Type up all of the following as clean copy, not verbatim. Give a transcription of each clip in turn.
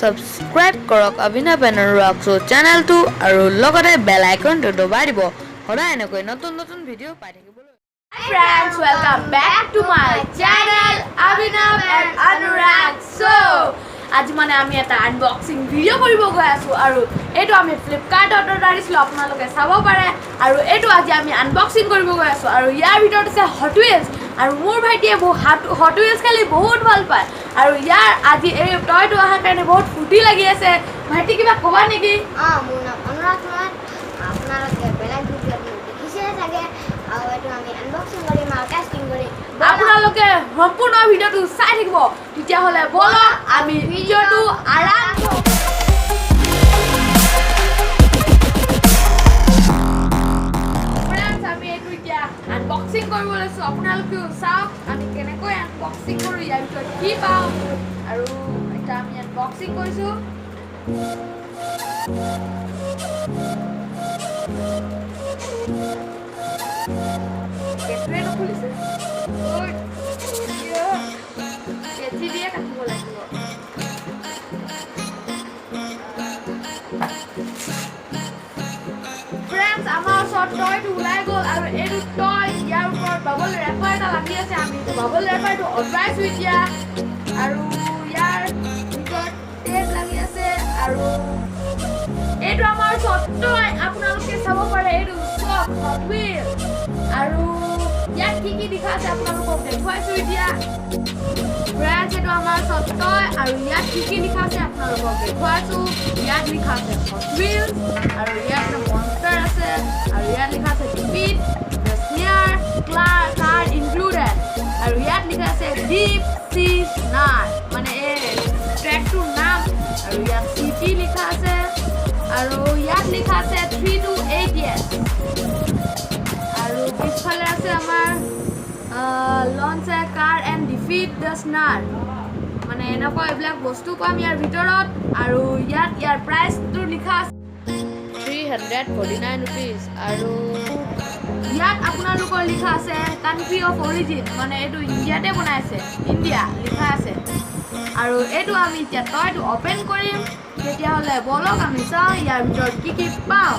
Subscribe কৰক অভিনৱ and Anurag show' চেনেলটো আৰু লগতে বেল আইকনটো দবাই দিব সদায় এনেকৈ নতুন নতুন ভিডিঅ' পাই থাকিবলৈ। Hi friends, welcome back to my channel Abhinav and Anurag Show. আজি মানে আমি এটা আনবক্সিং ভিডিঅ' কৰিব গৈ আছোঁ আৰু এইটো আমি ফ্লিপকাৰ্টত অৰ্ডাৰ দিছিলোঁ, আপোনালোকে চাব পাৰে। আৰু এইটো আজি আমি আনবক্সিং কৰিব গৈ আছোঁ আৰু ইয়াৰ ভিতৰত আছে হট হুইলছ। আৰু মোৰ ভাইটিয়ে বহুত হট হুইলছ খেলি বহুত ভাল পায় আৰু ইয়াৰ আজি এই টয়টো অহাৰ কাৰণে বহুত ফূৰ্তি লাগি আছে। ভাইটি, কিবা ক'বা নেকি? অঁ, মোৰ নাম অনুৰাগ নাথ। আপোনালোকে বেলেগ ভিডিঅ'ত মোক দেখিছে চাগে। আৰু এইটো আমি আনবক্সিং কৰিম আৰু টেষ্টিং কৰিম। আপোনালোকে সম্পূৰ্ণ ভিডিঅ'টো চাই থাকিব। তেতিয়াহ'লে ব'লক, আমি ভিডিঅ'টো আৰম্ভ। ফ্ৰেণ্ডছ, আমি এইটো এতিয়া আনবক্সিং কৰিব লৈছোঁ। আপোনালোকেও চাওক আমি কেনেকৈ আনবক্সিং কৰোঁ, ইয়াৰ ভিতৰত কি পাওঁ। আৰু এতিয়া আমি আনবক্সিং কৰিছোঁ। কেঁচুৱে নুখুলিছে। ঐ, কিয়? কেঁচি দিয়ে কাটিব লাগিব। ফ্ৰেণ্ডছ, আমাৰ ওচৰত টয়টো ওলাই গ'ল আৰু এইটো টয়, ইয়াৰ ওপৰত বাবল ৰেপাৰ এটা লাগি আছে। আমি এইটো বাবল ৰেপাৰটো আঁতৰাইছোঁ এতিয়া আৰু ইয়াৰ ভিতৰত টেপ লাগি আছে। আৰু এইটো আমাৰ ওচৰত টয়, আপোনালোকে চাব পাৰে, এইটো চব হট হুইল। আৰু ইয়াত কি কি লিখা আছে আপোনালোকক দেখুৱাইছোঁ এতিয়া। ফ্ৰেণ্ডছ, এইটো আমাৰ ওচৰত টয় আৰু ইয়াত কি কি লিখা আছে আপোনালোকক দেখুৱাইছোঁ। ইয়াত লিখা আছে হট হুইলছ আৰু ইয়াত এটা মনষ্টাৰ আছে আৰু ইয়াত লিখা আছে ডিফিট the স্নেয়াৰ কাৰ ইনক্লুডেড আৰু ইয়াত লিখা আছে ডিপ চি স্নাৰ, মানে এই ট্ৰেকটোৰ নাম। আৰু ইয়াত চিটি লিখা আছে আৰু ইয়াত লিখা আছে 3 টু 8 ইয়েৰ্ছ। আৰু পিছফালে আছে আমাৰ "Launch a car and defeat the snare", মানে এনেকুৱা এইবিলাক বস্তু পাম ইয়াৰ ভিতৰত। আৰু ইয়াত ইয়াৰ প্ৰাইচটো লিখা আছে ₹349। আৰু ইয়াত আপোনালোকৰ লিখা আছে কাণ্ট্ৰি অফ অৰিজিন, মানে এইটো ইণ্ডিয়াতে বনাইছে, ইণ্ডিয়া লিখা আছে। আৰু এইটো আমি এতিয়া টয়টো অ'পেন কৰিম। তেতিয়াহ'লে ব'লক, আমি চাওঁ ইয়াৰ ভিতৰত কি কি পাওঁ।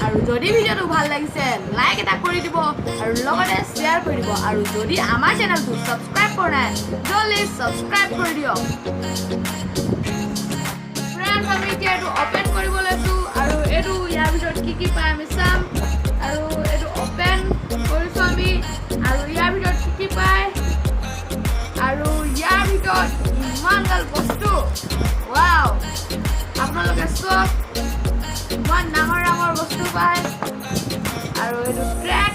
আৰু যদি ভিডিঅ'টো ভাল লাগিছে, লাইক এটা কৰি দিব আৰু লগতে শ্বেয়াৰ কৰি দিব। আৰু যদি আমাৰ চেনেলটো ছাবস্ক্ৰাইব কৰা নাই, জলদি ছাবস্ক্ৰাইব কৰি দিয়ক। ফ্ৰেণ্ডছ, আমি এতিয়া এইটো অ'পেন কৰিব লৈছোঁ আৰু এইটো ইয়াৰ ভিতৰত কি কি পায় আমি চাম। আৰু এইটো অ'পেন কৰিছোঁ আমি আৰু ইয়াৰ ভিতৰত কি কি পায়। আৰু ইয়াৰ ভিতৰত ইমানগাল বস্তু, ৱাও! আপোনালোকে চাওক, ইমান ডাঙৰ ডাঙৰ বস্তু পায়। আৰু এইটো ট্ৰেক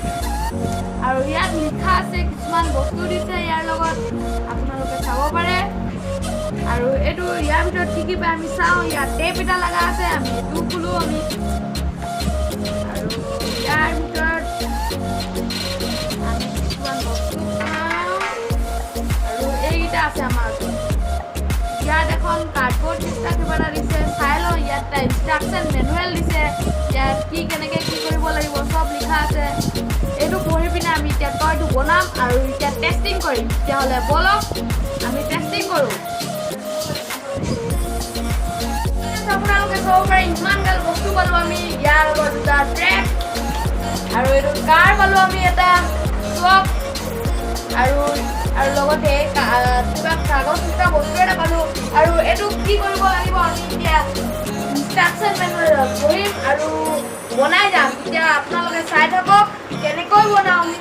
আৰু ইয়াত লিখা আছে, কিছুমান বস্তু দিছে ইয়াৰ লগত, আপোনালোকে চাব পাৰে। আৰু এইটো ইয়াৰ ভিতৰত কি কি পায় আমি চাওঁ। ইয়াত টেপ এটা লগা আছে, আমি এইটো খোলো আমি। আৰু ইয়াৰ ভিতৰত আমি কিছুমান বস্তু পাওঁ আৰু এইকেইটা আছে আমাৰ ওচৰত। ইয়াত এখন কাৰ্ডবৰ্ড নিচিনা কিবা এটা দিছে, চাই লওঁ। ইয়াত এটা ইনষ্ট্ৰাকশ্যন মেনুৱেল দিছে, ইয়াত কি কেনেকৈ কি কৰিব লাগিব চব লিখা আছে। এইটো পঢ়ি পিনে আমি এতিয়া টয়টো বনাম আৰু এতিয়া টেষ্টিং কৰিম। তেতিয়াহ'লে ব'লক, আমি টেষ্টিং কৰোঁ। আপোনালোকে চাব পাৰে, ইমান গাল বস্তু পালোঁ আমি। ইয়াৰ লগত দুটা ট্ৰেক আৰু এইটো কাৰ পালোঁ আমি এটা চক আৰু আৰু লগতে কিবা কাগজ নিচিনা বস্তু এটা পালোঁ। আৰু এইটো কি কৰিব লাগিব আমি এতিয়া ইনষ্ট্ৰাকশ্যন মেনুৱেল পঢ়িম আৰু বনাই যাম। এতিয়া আপোনালোকে চাই থাকক কেনেকৈ বনাওঁ আমি।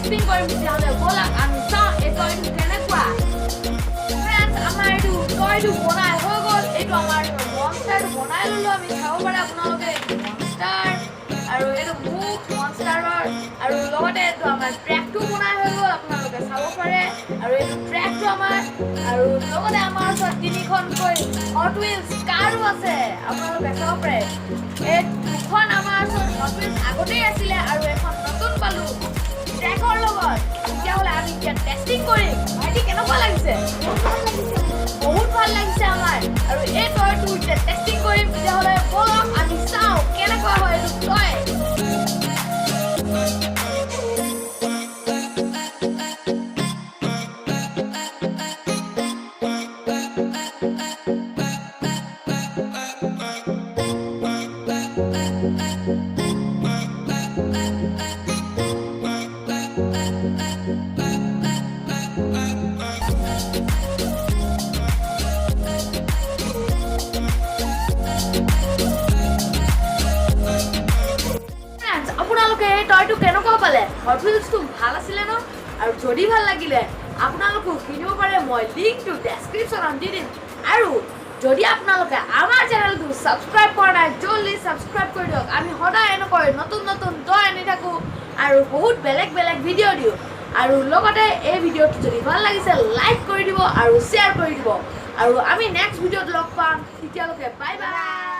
টেষ্টিং কৰিম। তেতিয়াহ'লে ব'লক আমি চাওঁ এই টয়টো কেনেকুৱা। ফ্ৰেণ্ডছ, আমাৰ এইটো টয়টো বনাই হৈ গ'ল। এইটো আমাৰ মনষ্টাৰটো বনাই ল'লোঁ আমি। চাব পাৰে আপোনালোকে, মনষ্টাৰ আৰু এইটো মুখ মনষ্টাৰৰ। আৰু লগতে এইটো আমাৰ ট্ৰেকটো বনাই হৈ গ'ল, আপোনালোকে চাব পাৰে। আৰু এইটো ট্ৰেকটো আমাৰ। আৰু লগতে আমাৰ ওচৰত তিনিখনকৈ হট হুইলছ কাৰো আছে, আপোনালোকে চাব পাৰে। এই দুখন আমাৰ ওচৰত হট হুইলছ আগতেই আছিলে আৰু এখন নতুন পালোঁ ট্ৰেকৰ লগত। তেতিয়াহ'লে আমি এতিয়া টেষ্টিং কৰিম। ভাইটি, কেনেকুৱা লাগিছে? বহুত ভাল লাগিছে আমাৰ। আৰু এই টয়টো এতিয়া টেষ্টিং কৰিম। তেতিয়াহ'লে ব'লক আমি চাওঁ কেনেকুৱা হয় এইটো টয়। ফ্ৰেণ্ডছ, আপোনালোকে এই টয়টো কেনেকুৱা পালে? হট হুইলছটো ভাল আছিলে ন? আৰু যদি ভাল লাগিলে আপোনালোকেও কিনিব পাৰে। মই লিংকটো ডেছক্ৰিপশ্যনত দি দিম। আৰু যদি আপোনালোকে আমাৰ চেনেলটো ছাবস্ক্ৰাইব কৰা নাই, জল্দি ছাবস্ক্ৰাইব কৰি দিয়ক। আমি সদায় এনেকৈ নতুন নতুন টয় আনি থাকোঁ আৰু বহুত বেলেগ বেলেগ ভিডিঅ' দিওঁ। আৰু লগতে এই ভিডিঅ'টো যদি ভাল লাগিছে, লাইক কৰি দিব আৰু শ্বেয়াৰ কৰি দিব। আৰু আমি নেক্সট ভিডিঅ'ত লগ পাম। তেতিয়ালৈকে বাই বাই।